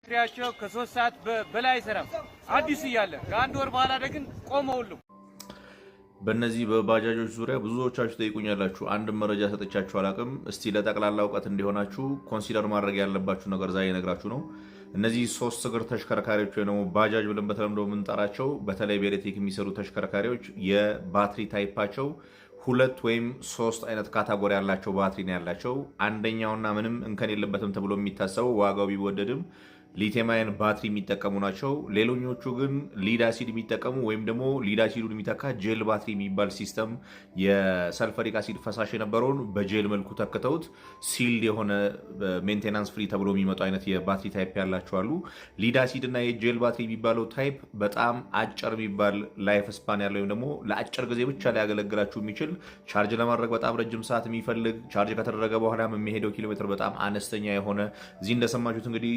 ባትሪያቸው ከ3 ሰዓት በላይ አይሰራም። አዲስ እያለ ከአንድ ወር በኋላ ግን ቆመ ሁሉም። በእነዚህ በባጃጆች ዙሪያ ብዙዎቻችሁ ጠይቁኛላችሁ። አንድ መረጃ ሰጥቻችሁ አላቅም። እስቲ ለጠቅላላ እውቀት እንዲሆናችሁ consider ማድረግ ያለባችሁ ነገር ዛሬ ነግራችሁ ነው። እነዚህ ሶስት እግር ተሽከርካሪዎች ወይ ደግሞ ባጃጅ ብለን በተለምዶ የምንጠራቸው፣ በተለይ በኤሌክትሪክ የሚሰሩ ተሽከርካሪዎች የባትሪ type ኣቸው ሁለት ወይም ሶስት አይነት category ያላቸው ባትሪ ነው ያላቸው። አንደኛውና ምንም እንከን የለበትም ተብሎ የሚታሰበው ዋጋው ቢወደድም lithium ion ባትሪ የሚጠቀሙ ናቸው። ሌሎኞቹ ግን lead acid የሚጠቀሙ ወይም ደግሞ lead acid ኡን የሚተካ ጄል ባትሪ የሚባል system፣ የ sulfuric acid ፈሳሽ የነበረውን በጄል መልኩ ተክተውት sealed የሆነ maintenance free ተብሎ የሚመጡ አይነት የባትሪ type ያላቸው አሉ። Lead acid እና የጄል ባትሪ የሚባለው type በጣም አጭር የሚባል life span ያለው ወይም ደግሞ ለአጭር ጊዜ ብቻ ሊያገለግላችሁ የሚችል፣ charge ለማድረግ በጣም ረጅም ሰዓት የሚፈልግ፣ charge ከተደረገ በኋላ የሚሄደው ኪሎ ሜትር በጣም አነስተኛ የሆነ፣ እዚህ እንደሰማችሁት እንግዲህ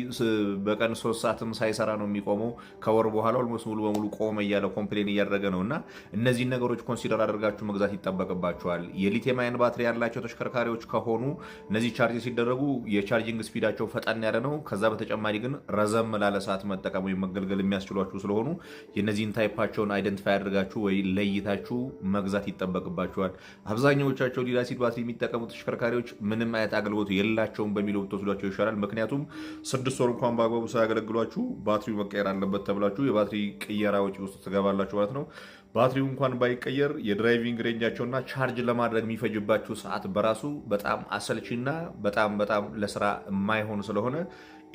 በቀን 3 ሰዓትም ሳይሰራ ነው የሚቆመው። ከወር በኋላ almost ሙሉ በሙሉ ቆመ እያለ complain እያደረገ ነው። እና እነዚህን ነገሮች consider አድርጋችሁ መግዛት ይጠበቅባችኋል። የ lithium ion ባትሪ ያላቸው ተሽከርካሪዎች ከሆኑ እነዚህ charge ሲደረጉ የ charging speed ኣቸው ፈጠን ያለ ነው። ከዛ በተጨማሪ ግን ረዘም ላለ ሰዓት መጠቀም ወይም መገልገል የሚያስችሏችሁ ስለሆኑ የእነዚህን type ኣቸውን identify አድርጋችሁ ወይ ለይታችሁ መግዛት ይጠበቅባችኋል። አብዛኛዎቻቸው lead acid ባትሪ የሚጠቀሙ ተሽከርካሪዎች ምንም አይነት አገልግሎት የላቸውም በሚለው ብትወስዷቸው ይሻላል። ምክንያቱም 6 ወር እንኳን በአግባቡ ሳያገለግሏችሁ ባትሪው መቀየር አለበት ተብላችሁ የባትሪ ቅየራ ወጪ ውስጥ ትገባላችሁ ማለት ነው። ባትሪው እንኳን ባይቀየር የ driving range ኣቸውና charge ለማድረግ የሚፈጅባችሁ ሰዓት በራሱ በጣም አሰልቺና በጣም በጣም ለስራ የማይሆን ስለሆነ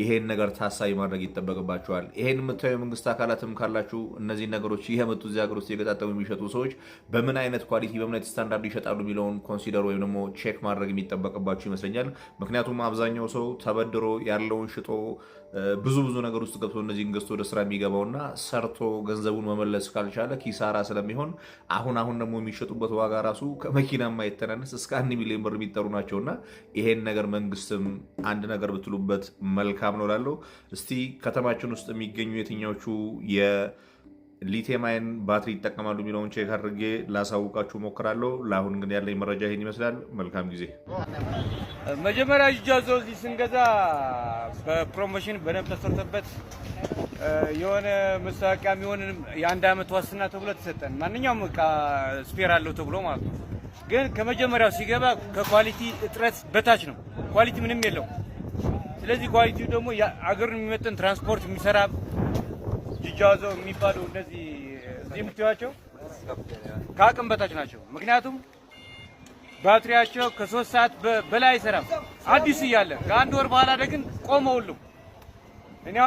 ይሄን ነገር ታሳቢ ማድረግ ይጠበቅባችኋል። ይሄን የምታዩ የመንግስት አካላትም ካላችሁ፣ እነዚህ ነገሮች እየመጡ እዚህ ሀገር ውስጥ የገጣጠሙ የሚሸጡ ሰዎች በምን አይነት quality፣ በምን አይነት ስታንዳርድ ይሸጣሉ የሚለውን consider ወይም ደግሞ check ማድረግ የሚጠበቅባችሁ ይመስለኛል። ምክንያቱም አብዛኛው ሰው ተበድሮ፣ ያለውን ሽጦ፣ ብዙ ብዙ ነገር ውስጥ ገብቶ እነዚህን ገዝቶ ወደ ስራ የሚገባውና ሰርቶ ገንዘቡን መመለስ ካልቻለ ኪሳራ ስለሚሆን፣ አሁን አሁን ደግሞ የሚሸጡበት ዋጋ ራሱ ከመኪና የማይተናነስ እስከ 1 ሚሊዮን ብር የሚጠሩ ናቸው እና ይሄን ነገር መንግስትም አንድ ነገር ብትሉበት መልካም ነው እላለሁ። እስቲ ከተማችን ውስጥ የሚገኙ የትኛዎቹ የ lithium ion ባትሪ ይጠቀማሉ የሚለውን check አድርጌ ላሳውቃችሁ ሞክራለሁ። ለአሁን ግን ያለኝ መረጃ ይሄን ይመስላል። መልካም ጊዜ። መጀመሪያ ጂጃዞ እዚህ ስንገዛ በ promotion በደንብ ተሰርቶበት የሆነ መስታወቂያ የሚሆን የአንድ ዓመት ዋስትና ተብሎ ተሰጠን። ማንኛውም እቃ spare አለው ተብሎ ማለት ነው። ግን ከመጀመሪያው ሲገባ ከ quality እጥረት በታች ነው። Quality ምንም የለው። ስለዚህ quality ው ደግሞ አገሩን የሚመጥን ትራንስፖርት የሚሰራ ጂጃዞ የሚባሉ እነዚህ እዚህ የምታዩቸው ከአቅም በታች ናቸው። ምክንያቱም ባትሪያቸው ከ3 ሰዓት በላይ አይሰራም። አዲስ እያለ ከአንድ ወር በኋላ ግን ቆመ ሁሉም።